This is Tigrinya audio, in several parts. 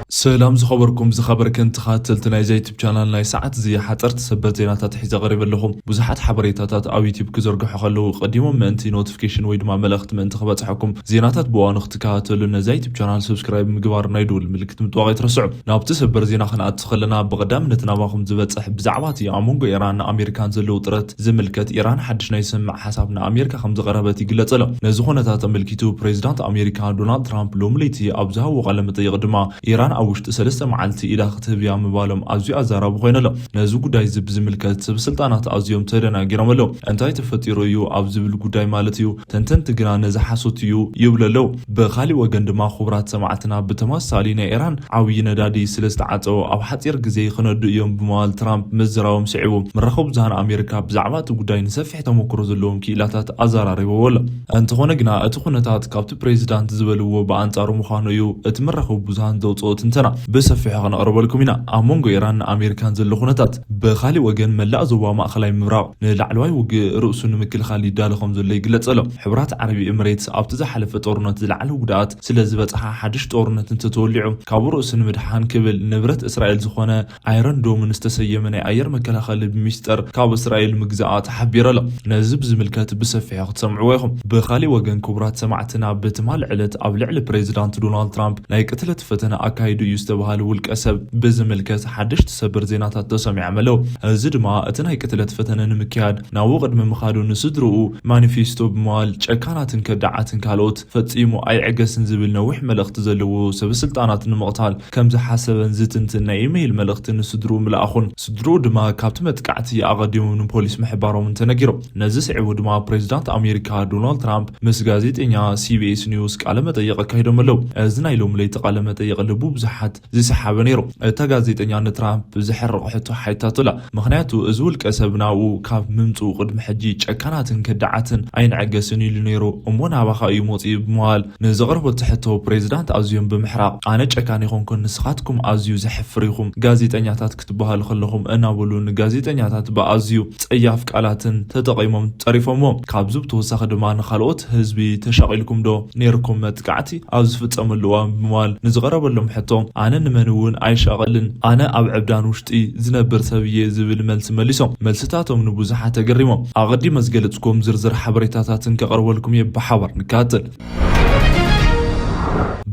ሰላም ዝኸበርኩም ዝኸበርክን ተኸታተልቲ ናይዛ ዩቱብ ቻናል፣ ናይ ሰዓት እዚ ሓፀርቲ ሰበር ዜናታት ሒዘ ቀሪበ ኣለኹ። ብዙሓት ሓበሬታታት ኣብ ዩቱብ ክዘርግሑ ከለዉ ቀዲሞም ምእንቲ ኖቲፊኬሽን ወይ ድማ መልእኽቲ ምእንቲ ክበፅሐኩም፣ ዜናታት ብእዋኑ ክትከታተሉ ነዛ ዩቱብ ቻናል ሰብስክራይብ ምግባር፣ ናይ ደወል ምልክት ምጥዋቕ ኣይትረስዑ። ናብቲ ሰበር ዜና ክንኣቱ ከለና፣ ብቐዳምነት ናባኹም ዝበፅሕ ብዛዕባ እቲ ኣብ መንጎ ኢራን ኣሜሪካን ዘለዉ ጥረት ዝምልከት፣ ኢራን ሓድሽ ናይ ስምምዕ ሓሳብ ንኣሜሪካ ከም ዘቐረበት ይግለጽ ኣሎ። ነዚ ኩነታት ተመልኪቱ ፕሬዚዳንት ኣሜሪካ ዶናልድ ትራምፕ ሎሚ ለይቲ ኣብ ዝሃቦ ቃለ መጠይቕ ድማ፣ ኢራን ኣብ ውሽጢ ሰለስተ መዓልቲ ኢዳ ክትህብ እያ ምባሎም ኣዝዩ ኣዛራቢ ኮይኑ ኣሎ። ነዚ ጉዳይ እዚ ብዝምልከት ሰብ ስልጣናት ኣዝዮም ተደናጊሮም ኣለዉ። እንታይ ተፈጢሩ እዩ ኣብ ዝብል ጉዳይ ማለት እዩ፣ ተንተንቲ ግና ነዚ ሓሶት እዩ ይብሉ ኣለዉ። ብኻሊእ ወገን ድማ ክቡራት ሰማዕትና ብተመሳሳሊ ናይ ኢራን ዓብዪ ነዳዲ ስለ ዝተዓጸወ ኣብ ሓጺር ግዜ ክነዱ እዮም ብምባል ትራምፕ ምዝራቦም ስዒቡ፣ መራኸቢ ብዙሃን ኣሜሪካ ብዛዕባ እቲ ጉዳይ ንሰፊሕ ተመክሮ ዘለዎም ክኢላታት ኣዘራሪብዎ ኣሎ። እንተኾነ ግና እቲ ኩነታት ካብቲ ፕሬዚዳንት ዝበልዎ ብኣንጻሩ ምዃኑ እዩ እቲ መራኸቢ ብዙሃን ዘውፅኦ ትንተና። ብሰፊሑ ክነቕርበልኩም ኢና። ኣብ መንጎ ኢራን ኣሜሪካን ዘሎ ኩነታት። ብኻሊእ ወገን መላእ ዞባ ማእኸላይ ምብራቕ ንላዕለዋይ ውግእ ርእሱ ንምክልኻል ይዳሎ ከም ዘሎ ይግለጽ ኣሎ። ሕቡራት ዓረብ ኤምሬትስ ኣብቲ ዝሓለፈ ጦርነት ዝለዓለ ጉድኣት ስለ ዝበጽሓ ሓድሽ ጦርነት እንተተወሊዑ ካብኡ ርእሱ ንምድሓን ክብል ንብረት እስራኤል ዝኾነ ኣይረን ዶም ዝተሰየመ ናይ ኣየር መከላኸሊ ብሚስጥር ካብ እስራኤል ምግዛኣ ተሓቢሩ ኣሎ። ነዚ ብዝምልከት ብሰፊሑ ክትሰምዕዎ ኢኹም። ብኻሊእ ወገን ክቡራት ሰማዕትና ብትማል ዕለት ኣብ ልዕሊ ፕሬዚዳንት ዶናልድ ትራምፕ ናይ ቅትለት ፈተነ ኣካይዱ እዩ ዝተባሃለ ውልቀ ሰብ ብዝምልከት ሓደሽቲ ሰበር ዜናታት ተሰሚዖም ኣለዉ። እዚ ድማ እቲ ናይ ቅትለት ፈተነ ንምክያድ ናብኡ ቅድሚ ምኻዱ ንስድርኡ ማኒፌስቶ ብምባል ጨካናትን ከዳዓትን ካልኦት ፈጺሙ ኣይዕገስን ዝብል ነዊሕ መልእኽቲ ዘለዎ ሰብ ስልጣናት ንምቕታል ከም ዝሓሰበን ዝትንትን ናይ ኢሜይል መልእኽቲ ንስድርኡ ምልኣኹን ስድርኡ ድማ ካብቲ መጥቃዕቲ ኣቐዲሞም ንፖሊስ ምሕባሮምን ተነጊሩ። ነዚ ስዒቡ ድማ ፕሬዚዳንት ኣሜሪካ ዶናልድ ትራምፕ ምስ ጋዜጠኛ ሲቢኤስ ኒውስ ቃለ መጠይቕ ኣካይዶም ኣለዉ። እዚ ናይ ሎሚ ለይቲ ቃለ መጠይቕ ልቡ ብዙሓት ዝሰሓበ ነይሩ። እታ ጋዜጠኛ ንትራምፕ ዘሕርቕ ሕቶ ሓቲታቱላ። ምኽንያቱ እዚ ውልቀ ሰብ ናብኡ ካብ ምምጽኡ ቅድሚ ሕጂ ጨካናትን ከዳዓትን ኣይንዕገስን ኢሉ ነይሩ። እሞ ናባኻ እዩ መጺኡ ብምባል ንዘቕረበቶ ሕቶ ፕሬዚዳንት ኣዝዮም ብምሕራቕ፣ ኣነ ጨካን ይኾንኩን ንስኻትኩም ኣዝዩ ዘሕፍር ኢኹም፣ ጋዜጠኛታት ክትበሃሉ ከለኹም እናበሉ ንጋዜጠኛታት ብኣዝዩ ጸያፍ ቃላትን ተጠቒሞም ጸሪፎምዎም። ካብዚ ብተወሳኺ ድማ ንኻልኦት ህዝቢ ተሻቒልኩም ዶ ነይርኩም መጥቃዕቲ ኣብ ዝፍጸመሉ እዋን ብምባል ንዝቐረበሎም ሕቶ ኣነ ንመን እውን ኣይሻቐልን፣ ኣነ ኣብ ዕብዳን ውሽጢ ዝነብር ሰብ እየ ዝብል መልሲ መሊሶም። መልስታቶም ንብዙሓት ኣገሪሞም። ኣቐዲመ ዝገለጽኩም ዝርዝር ሓበሬታታትን ከቕርበልኩም እየ፣ ብሓባር ንከታተል።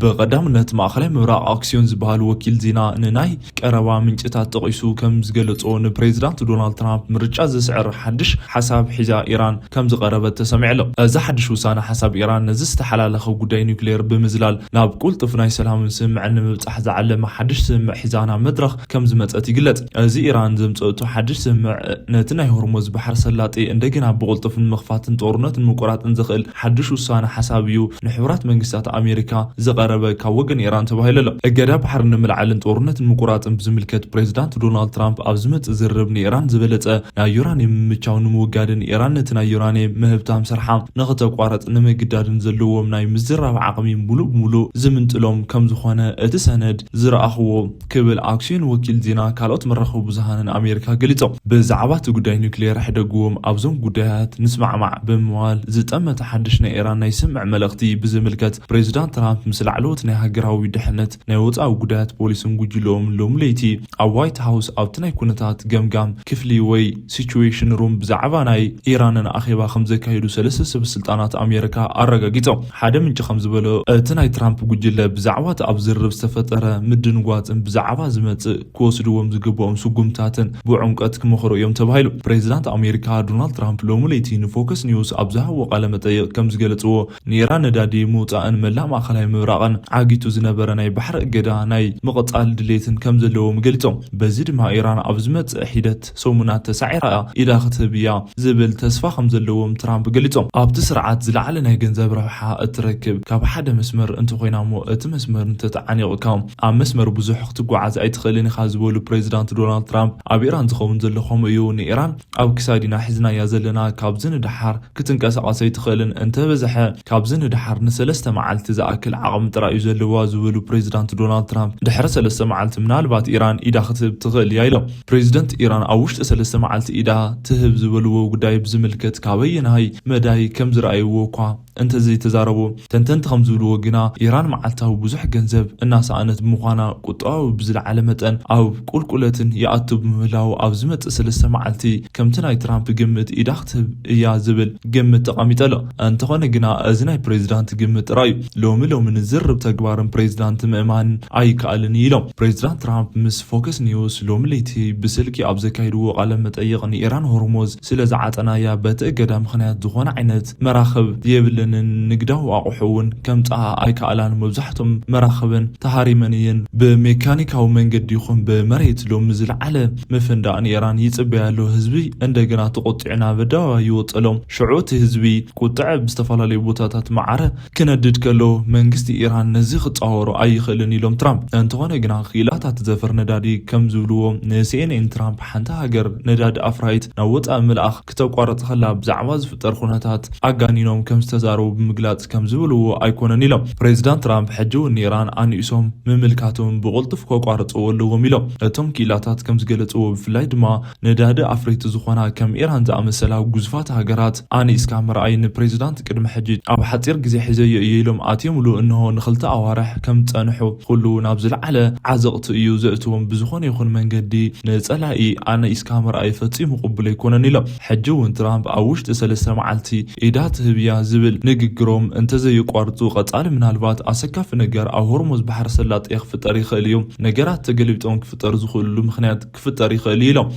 ብቐዳምነት ማእኸላይ ምብራቕ ኣክሲዮን ዝበሃል ወኪል ዜና ንናይ ቀረባ ምንጭታት ጠቒሱ ከም ዝገለጾ ንፕሬዚዳንት ዶናልድ ትራምፕ ምርጫ ዘስዕር ሓድሽ ሓሳብ ሒዛ ኢራን ከም ዝቐረበት ተሰሚዑ ኣሎ። እዚ ሓድሽ ውሳነ ሓሳብ ኢራን ነዚ ዝተሓላለኸ ጉዳይ ኒውክሌር ብምዝላል ናብ ቁልጡፍ ናይ ሰላምን ስምምዕን ንምብጻሕ ዝዓለመ ሓድሽ ስምምዕ ሒዛ ናብ መድረኽ ከም ዝመጸት ይግለጽ። እዚ ኢራን ዘምጸእቶ ሓድሽ ስምምዕ ነቲ ናይ ሆርሙዝ ባሕሪ ሰላጤ እንደገና ብቕልጡፍ ንምኽፋትን ጦርነት ንምቁራጥን ዘኽእል ሓድሽ ውሳነ ሓሳብ እዩ ንሕቡራት መንግስታት ኣሜሪካ ዝቐረበ ካብ ወገን ኢራን ተባሂሉ ኣሎ። እገዳ ባሕሪ ንምልዓልን ጦርነት ንምቁራጽን ብዝምልከት ፕሬዚዳንት ዶናልድ ትራምፕ ኣብ ዝመጽእ ዝርርብ ንኢራን ዝበለጸ ናይ ዩራኒየም ምምቻው ንምውጋድን ኢራን ነቲ ናይ ዩራኒየም ምህብታም ስርሓ ንኽተቋርጽ ንምግዳድን ዘለዎም ናይ ምዝራብ ዓቕሚ ሙሉእ ብሙሉእ ዝምንጥሎም ከም ዝኾነ እቲ ሰነድ ዝረኣኽዎ ክብል ኣክሲዮን ወኪል ዜና ካልኦት መራኸቢ ብዙሃንን ኣሜሪካ ገሊጾም። ብዛዕባ እቲ ጉዳይ ኒውክሌር ሕደግዎም ኣብዞም ጉዳያት ንስማዕማዕ ብምባል ዝጠመተ ሓድሽ ናይ ኢራን ናይ ስምምዕ መልእኽቲ ብዝምልከት ፕሬዚዳንት ትራምፕ ምስ ላዕለዎት ናይ ሃገራዊ ድሕነት ናይ ወጻኢ ጉዳያት ፖሊስን ጉጅለኦም ሎሚ ለይቲ ኣብ ዋይት ሃውስ ኣብቲ ናይ ኩነታት ገምጋም ክፍሊ ወይ ሲቹዌሽን ሩም ብዛዕባ ናይ ኢራንን ኣኼባ ከም ዘካየዱ ሰለስተ ሰብ ስልጣናት ኣሜሪካ ኣረጋጊጾም። ሓደ ምንጪ ከም ዝበሎ እቲ ናይ ትራምፕ ጉጅለ ብዛዕባ እቲ ኣብ ዝርርብ ዝተፈጠረ ምድንጓጽን ብዛዕባ ዝመጽእ ክወስድዎም ዝግብኦም ስጉምታትን ብዕምቀት ክመኽሩ እዮም ተባሂሉ። ፕሬዚዳንት ኣሜሪካ ዶናልድ ትራምፕ ሎሚ ለይቲ ንፎክስ ኒውስ ኣብ ዝሃቦ ቃለ መጠይቕ ከም ዝገለጽዎ ንኢራን ነዳዲ ምውጻእን መላእ ማእኸላይ ምብራቕን ዓጊቱ ዝነበረ ናይ ባሕሪ እገዳ ናይ ምቕጻል ድሌትን ከም ዘለዎም ገሊጾም። በዚ ድማ ኢራን ኣብ ዝመጽእ ሒደት ሰሙናት ተሳዒራ ኢዳ ክትህብ እያ ዝብል ተስፋ ከም ዘለዎም ትራምፕ ገሊጾም። ኣብቲ ስርዓት ዝለዓለ ናይ ገንዘብ ረብሓ እትረክብ ካብ ሓደ መስመር እንተኾይና እሞ እቲ መስመር እንተተዓኒቑካ ኣብ መስመር ብዙሕ ክትጓዓዝ ኣይትኽእልን ኢኻ ዝበሉ ፕሬዚዳንት ዶናልድ ትራምፕ ኣብ ኢራን ዝኸውን ዘሎ ከምኡ እዩ። ንኢራን ኣብ ክሳዲና ሒዝናያ ዘለና ካብዚ ንደሓር ክትንቀሳቐስ ኣይትኽእልን፣ እንተበዝሐ ካብዚ ንደሓር ንሰለስተ መዓልቲ ዝኣክል ዓቕሚ ጥራይ እዩ ዘለዋ ዝበሉ ፕሬዚዳንት ዶናልድ ትራምፕ ድሕሪ ሰለስተ መዓልቲ ምናልባት ኢራን ኢዳ ክትህብ ትኽእል እያ ኢሎም። ፕሬዚደንት ኢራን ኣብ ውሽጢ ሰለስተ መዓልቲ ኢዳ ትህብ ዝበልዎ ጉዳይ ብዝምልከት ካበየናይ መዳይ ከም ዝረኣይዎ እኳ እንተዘይተዛረቡ። ተንተንቲ ከም ዝብልዎ ግና፣ ኢራን መዓልታዊ ብዙሕ ገንዘብ እናሰኣነት ብምዃና፣ ቁጠባዊ ብዝለዓለ መጠን ኣብ ቁልቁለትን ይኣቱ ብምህላው፣ ኣብ ዝመጽእ ሰለስተ መዓልቲ ከምቲ ናይ ትራምፕ ግምት ኢዳ ክትህብ እያ ዝብል ግምት ተቐሚጡ ኣሎ። እንተኾነ ግና፣ እዚ ናይ ፕሬዚዳንት ግምት ጥራይ እዩ። ሎሚ ሎሚ ንዝርብ ተግባርን ፕሬዚዳንት ምእማን ኣይከኣልን እዩ ኢሎም። ፕሬዚዳንት ትራምፕ ምስ ፎክስ ኒውስ ሎሚ ለይቲ ብስልኪ ኣብ ዘካየድዎ ቃለ መጠይቕ፣ ንኢራን ሆርሞዝ ስለ ዝዓጸናያ፣ በቲ እገዳ ምኽንያት ዝኾነ ዓይነት መራኽብ የብለንን፣ ንግዳዊ ኣቑሑ እውን ከምጽኣ ኣይከኣላን፣ መብዛሕትኦም መራኽበን ተሃሪመን እየን፣ ብሜካኒካዊ መንገዲ ይኹን ብመሬት ሎሚ ዝለዓለ ምፍንዳእ ንኢራን ይጽበያ ኣሎ፣ ህዝቢ እንደገና ተቖጢዑ ናብ ኣደባባይ ይወጸሎም፣ ሽዑ እቲ ህዝቢ ቁጥዐ ብዝተፈላለዩ ቦታታት ማዕረ ክነድድ ከሎ፣ መንግስቲ ኢራን ነዚ ክጻወሮ ኣይኽእልን ኢሎም ትራምፕ። እንተኾነ ግና፣ ክኢላታት ዘፈር ነዳዲ ከም ዝብልዎ፣ ንሲኤንኤን ትራምፕ ሓንቲ ሃገር ነዳዲ ኣፍራይት ናብ ወጻኢ ምልኣኽ ክተቋርጽ ከላ ብዛዕባ ዝፍጠር ኩነታት ኣጋኒኖም ከም ዝተዛረቡ ብምግላጽ ከም ዝብልዎ ኣይኮነን ኢሎም። ፕሬዚዳንት ትራምፕ ሕጂ እውን ንኢራን ኣንኢሶም ምምልካቶም ብቕልጡፍ ከቋርጽዎ ኣለዎም ኢሎም። እቶም ክኢላታት ከም ዝገለጽዎ፣ ብፍላይ ድማ ነዳዲ ኣፍረይቲ ዝኾና ከም ኢራን ዝኣመሰላ ግዙፋት ሃገራት ኣንኢስካ ምርኣይ ንፕሬዚዳንት ቅድሚ ሕጂ ኣብ ሓጺር ግዜ ሒዘዮ እየ ኢሎም ኣትዮምሉ። እንሆ ንኽልተ ኣዋርሕ ከም ዝጸንሑ ኩሉ ናብ ዝለዓለ ዓዘቕቲ እዩ ዘእትዎም። ብዝኾነ ይኹን መንገዲ ንጸላኢ ኣንኢስካ ምርኣይ ፈጺሙ ቅቡል ኣይኮነን ኢሎም። ሕጂ እውን ትራምፕ ኣብ ውሽጢ ሰለስተ መዓልቲ ኢዳ ትህብ እያ ዝብል ንግግሮም እንተዘየቋርጹ፣ ቀጻሊ ምናልባት ኣሰካፊ ነገር ኣብ ሆርሙዝ ባሕሪ ሰላጤ ክፍጠር ይኽእል እዩ። ነገራት ተገሊብጦም ክፍጠር ዝኽእልሉ ምኽንያት ክፍጠር ይኽእል እዩ ኢሎም።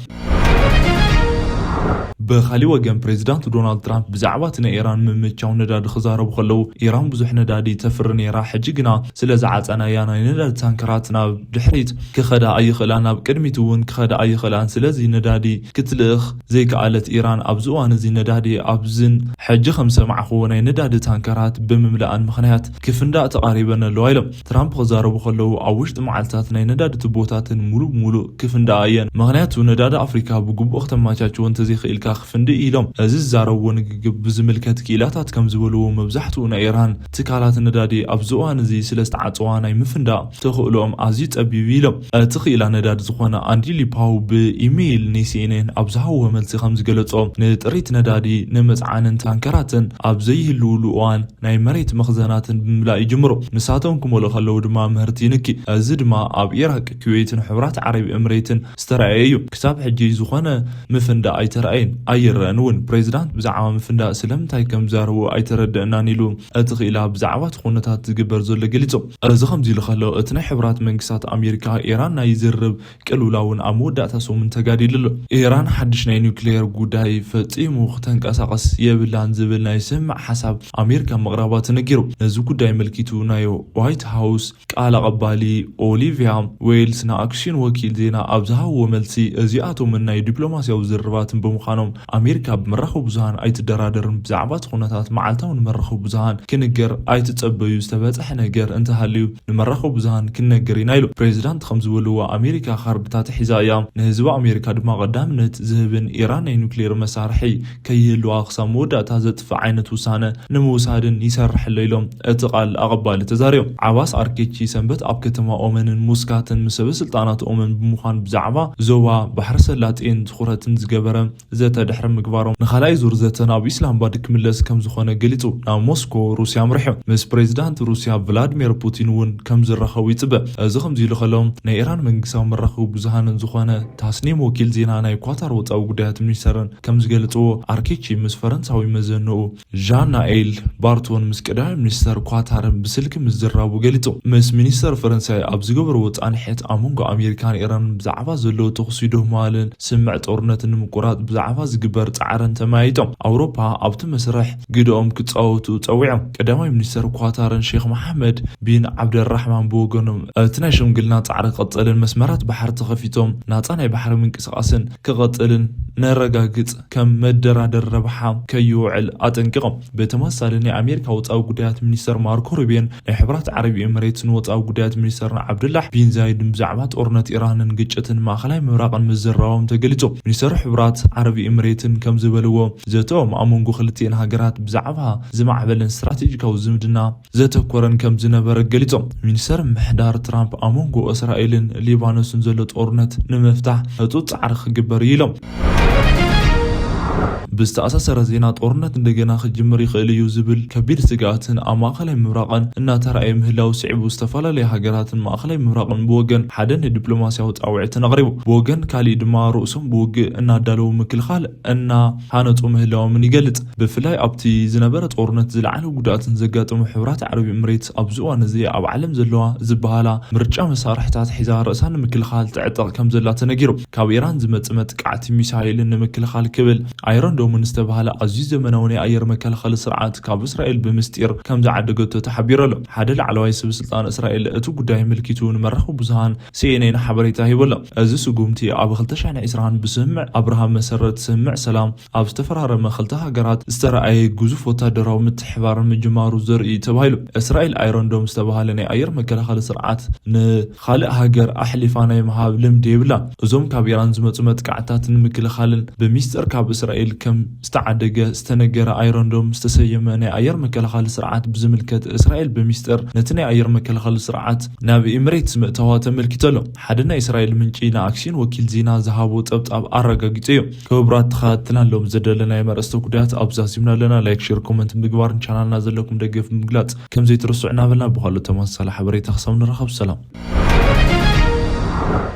ብኻሊእ ወገን፣ ፕሬዚዳንት ዶናልድ ትራምፕ ብዛዕባ እቲ ናይ ኢራን ምምቻው ነዳዲ ክዛረቡ ከለዉ፣ ኢራን ብዙሕ ነዳዲ ተፍሪ ነይራ፣ ሕጂ ግና ስለ ዝዓጸናያ፣ ናይ ነዳዲ ታንከራት ናብ ድሕሪት ክኸዳ ኣይኽእላን፣ ናብ ቅድሚት እውን ክኸዳ ኣይኽእላን። ስለዚ ነዳዲ ክትልእኽ ዘይከኣለት ኢራን፣ ኣብዚ እዋን እዚ ነዳዲ ኣብዝን፣ ሕጂ ከም ሰማዕኽዎ፣ ናይ ነዳዲ ታንከራት ብምምላኣን ምኽንያት ክፍንዳእ ተቓሪበን ኣለዋ ኢሎም። ትራምፕ ክዛረቡ ከለዉ፣ ኣብ ውሽጢ መዓልታት ናይ ነዳዲ ቱቦታትን ሙሉእ ብሙሉእ ክፍንዳኣ እየን። ምኽንያቱ፣ ነዳዲ ኣፍሪካ ብግቡእ ከተመቻችዎ እንተዘይኽኢልካ ክፍንድእ ኢሎም። እዚ ዝዛረብዎ ንግግር ብዝምልከት፣ ክኢላታት ከም ዝበልዎ፣ መብዛሕትኡ ናይ ኢራን ትካላት ነዳዲ ኣብዚ እዋን እዚ ስለ ዝተዓጽዋ፣ ናይ ምፍንዳእ ተኽእሎኦም ኣዝዩ ጸቢብ ኢሎም። እቲ ክኢላ ነዳዲ ዝኾነ ኣንዲ ሊፓው ብኢሜይል ንሲኤንኤን ኣብ ዝሃብዎ መልሲ ከም ዝገለጾ፣ ንጥሪት ነዳዲ፣ ንመጽዓንን ታንከራትን ኣብ ዘይህልውሉ እዋን፣ ናይ መሬት መኽዘናትን ብምምላእ ይጅምሩ። ንሳቶም ክመልኡ ከለዉ ድማ ምህርቲ ይንኪ። እዚ ድማ ኣብ ኢራቅ፣ ኩዌትን ሕቡራት ዓረብ ኤምሬትን ዝተረኣየ እዩ። ክሳብ ሕጂ ዝኾነ ምፍንዳእ ኣይተረኣየን፣ ኣይረኣን እውን። ፕሬዚዳንት ብዛዕባ ምፍንዳእ ስለምንታይ ከም ዝዛረቡ ኣይተረደእናን ኢሉ እቲ ክኢላ ብዛዕባ እቲ ኩነታት ዝግበር ዘሎ ገሊጹ። እዚ ከምዚ ኢሉ ከሎ፣ እቲ ናይ ሕቡራት መንግስታት ኣሜሪካ ኢራን ናይ ዝርብ ቅልውላውን ኣብ መወዳእታ ሰሙን ተጋዲሉ ኣሎ። ኢራን ሓድሽ ናይ ኒውክሌር ጉዳይ ፈጺሙ ክተንቀሳቐስ የብላን ዝብል ናይ ስምምዕ ሓሳብ ኣሜሪካ ምቕራባ ተነጊሩ። ነዚ ጉዳይ ኣመልኪቱ ናይ ዋይት ሃውስ ቃል ኣቐባሊ ኦሊቪያ ዌልስ ንኣክሲዮን ወኪል ዜና ኣብ ዝሃብዎ መልሲ፣ እዚኣቶምን ናይ ዲፕሎማስያዊ ዝርርባትን ብምዃኖም፣ ኣሜሪካ ብመራኸቢ ብዙሃን ኣይትደራደርን፣ ብዛዕባ እቲ ኩነታት መዓልታዊ ንመራኸቢ ብዙሃን ክንገር ኣይትጸበዩ፣ ዝተበጽሐ ነገር እንተሃልዩ ንመራኸቢ ብዙሃን ክንነግር ኢና ኢሉ። ፕሬዚዳንት ከም ዝበልዎ፣ ኣሜሪካ ካርድታት ሒዛ እያ፣ ንህዝቢ ኣሜሪካ ድማ ቀዳምነት ዝህብን ኢራን ናይ ኑክሌር መሳርሒ ከይህልዋ ክሳብ መወዳእታ ዘጥፍእ ዓይነት ውሳነ ንምውሳድን ይሰርሕ ኣሎ ኢሎም እቲ ቃል ኣቐባሊ ተዛሪቦም። ዓባስ ኣርኬቺ ሰንበት ኣብ ከተማ ኦመንን ሙስካትን ምስ ሰበ ስልጣናት ኦመን ብምዃን ብዛዕባ ዞባ ባሕሪ ሰላጤን ትኹረትን ዝገበረ ዘተ ድሕሪ ምግባሮም፣ ንኻልኣይ ዙር ዘተ ናብ ኢስላማባድ ክምለስ ከም ዝኾነ ገሊጹ ናብ ሞስኮ ሩስያ ኣምሪሑ። ምስ ፕሬዚዳንት ሩስያ ቭላድሚር ፑቲን እውን ከም ዝራኸቡ ይጽበ። እዚ ከምዚ ኢሉ ከሎ፣ ናይ ኢራን መንግስታዊ መራኸቢ ብዙሃንን ዝኾነ ታስኒም ወኪል ዜና ናይ ኳታር ወጻኢ ጉዳያት ሚኒስተርን ከም ዝገለጽዎ፣ ኣርኬቺ ምስ ፈረንሳዊ መዘንኡ ዣን ናኤል ባርቶን ምስ ቀዳማይ ሚኒስተር ኳታርን ብስልኪ ምዝራቡ ገሊጹ። ምስ ሚኒስተር ፈረንሳይ ኣብ ዝገበርዎ ጻንሒት፣ ኣብ መንጎ ኣሜሪካን ኢራንን ብዛዕባ ዘሎ ተኹሲ ደው ምባልን ስምምዕ ጦርነትን ንምቁራጽ ብዛዕባ ዝግበር ጻዕርን ተመያይጦም፣ ኣውሮፓ ኣብቲ መስርሕ ግደኦም ክጻወቱ ጸዊዖም። ቀዳማይ ሚኒስተር ኳታርን ሼክ መሓመድ ቢን ዓብደራሕማን ብወገኖም፣ እቲ ናይ ሽምግልና ጻዕሪ ክቕጽልን መስመራት ባሕሪ ተኸፊቶም ናጻ ናይ ባሕሪ ምንቅስቓስን ክቐጽልን ነረጋግጽ ከም መደራደሪ ረብሓ ከይውዕል ኣጠንቂቖም። ብተመሳሳሊ፣ ናይ ኣሜሪካ ወጻኢ ጉዳያት ሚኒስተር ማርኮ ሩቢዮን ናይ ሕብራት ዓረብ ኤምሬትስን ወጻኢ ጉዳያት ሚኒስተርን ዓብዱላህ ቢን ዛይድን ብዛዕባ ጦርነት ኢራንን ግጭትን ማእከላይ ምብራቕን ምዝራቦም ተገሊጹ። ሚኒስተር ሕብራት ዓረብ ኤምሬትን ከም ዝበልዎ፣ ዘተኦም ኣብ መንጎ ክልቲኤን ሃገራት ብዛዕባ ዝማዕበለን ስትራቴጂካዊ ዝምድና ዘተኮረን ከም ዝነበረ ገሊጾም። ሚኒስተር ምሕዳር ትራምፕ ኣብ መንጎ እስራኤልን ሊባኖስን ዘሎ ጦርነት ንምፍታሕ ህጹጽ ጻዕሪ ክግበር እዩ ኢሎም። ብዝተኣሳሰረ ዜና፣ ጦርነት እንደገና ክጅምር ይኽእል እዩ ዝብል ከቢድ ስግኣትን ኣብ ማእኸላይ ምብራቕን እናተራእየ ምህላው ስዒቡ፣ ዝተፈላለዩ ሃገራትን ማእኸላይ ምብራቕን ብወገን ሓደ ንዲፕሎማሲያዊ ጻውዒትን ኣቕሪቡ፣ ብወገን ካሊእ ድማ ርእሶም ብውግእ እናዳለዉ ምክልኻል እናሃነጹ ምህላዎምን ይገልጽ። ብፍላይ ኣብቲ ዝነበረ ጦርነት ዝለዓለ ጉድኣትን ዘጋጠሙ ሕብራት ዓረብ ኤምሬት ኣብዚ እዋን እዚ ኣብ ዓለም ዘለዋ ዝበሃላ ምርጫ መሳርሕታት ሒዛ ርእሳ ንምክልኻል ትዕጠቕ ከም ዘላ ተነጊሩ። ካብ ኢራን ዝመጽእ መጥቃዕቲ ሚሳይልን ንምክልኻል ክብል ኣይረን ዶምን ዝተባህለ ኣዝዩ ዘመናዊ ናይ ኣየር መከላኸሊ ስርዓት ካብ እስራኤል ብምስጢር ከም ዝዓደገቶ ተሓቢሩ ኣሎ። ሓደ ላዕለዋይ ሰብ ስልጣን እስራኤል እቲ ጉዳይ ኣመልኪቱ ንመራኸቢ ብዙሃን ሲኤንኤን ሓበሬታ ሂቡ ኣሎ። እዚ ስጉምቲ ኣብ ክልተ ሽሕን ዕስራን ብስምምዕ ኣብርሃም መሰረት ስምምዕ ሰላም ኣብ ዝተፈራረመ ክልተ ሃገራት ዝተረኣየ ግዙፍ ወታደራዊ ምትሕባር ምጅማሩ ዘርኢ እዩ ተባሂሉ። እስራኤል ኣይረን ዶም ዝተባህለ ናይ ኣየር መከላኸሊ ስርዓት ንኻልእ ሃገር ኣሕሊፋ ናይ ምሃብ ልምዲ የብላን። እዞም ካብ ኢራን ዝመጹ መጥቃዕታት ንምክልኻልን ብሚስጥር ካብ እስራኤል ከም ዝተዓደገ ዝተነገረ ኣይረን ዶም ዝተሰየመ ናይ ኣየር መከላኸሊ ስርዓት ብዝምልከት፣ እስራኤል ብሚስጥር ነቲ ናይ ኣየር መከላኸሊ ስርዓት ናብ ኤምሬትስ ምእታዋ ተመልኪቱ ኣሎ። ሓደ ናይ እስራኤል ምንጪ ንኣክሲዮን ወኪል ዜና ዝሃቦ ጸብጻብ ኣረጋጊጹ እዩ። ክቡራት ተኸታተልትና፣ ሎም ዝደለናዮ መርእስተ ጉዳያት ኣብዚ ኣሲምና ኣለና። ላይክ፣ ሼር፣ ኮመንት ምግባርን ቻናልና ዘለኩም ደገፍ ምግላጽ ከም ዘይትርስዑ እናበልና፣ ብኻልእ ተመሳሳሊ ሓበሬታ ክሳብ ንራኸብ፣ ሰላም።